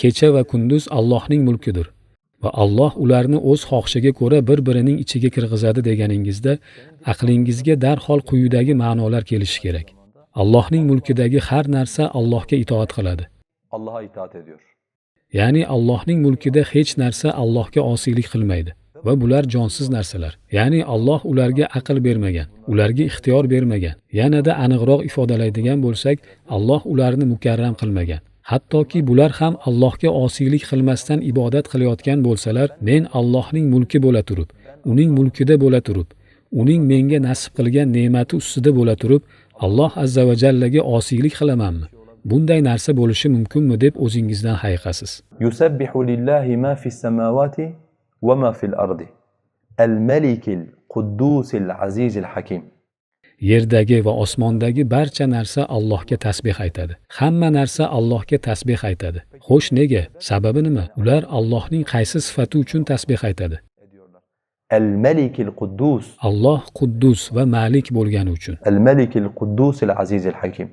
Kecha va kunduz Allohning mulkidir va Alloh ularni o'z xohishiga ko'ra bir-birining ichiga kirgizadi deganingizda, aqlingizga darhol quyidagi ma'nolar kelishi kerak. Allohning mulkidagi har narsa Allohga itoat qiladi. Allah'a itaat ediyor. Ya'ni Allohning mulkida hech narsa Allohga osiylik qilmaydi va bular jonsiz narsalar. Ya'ni Alloh ularga aql bermagan, ularga ixtiyor bermagan. Yanada aniqroq ifodalaydigan bo'lsak, Alloh ularni mukarram qilmagan. Hattoki bular ham Allohga osiylik qilmasdan ibodat qilayotgan bo'lsalar, men Allohning mulki bo'la turib, uning mulkida bo'la turib, uning menga nasib qilgan ne'mati ustida bo'la turib, Alloh azza va jallaga osiylik qilamanmi? Bunday narsa bo'lishi mumkinmi deb o'zingizdan hayiqasiz. يسبح لله ما في السماوات وما في الأرض الملك القدوس العزيز الحكيم. Yerdagi va osmondagi barcha narsa Allohga tasbih aytadi. Hamma narsa Allohga tasbih aytadi. Xo'sh, nega? Sababi nima? Ular Allohning qaysi sifati uchun tasbih aytadi? الملك القدوس. Alloh Quddus va Malik bo'lgani uchun. الملك القدوس العزيز الحكيم.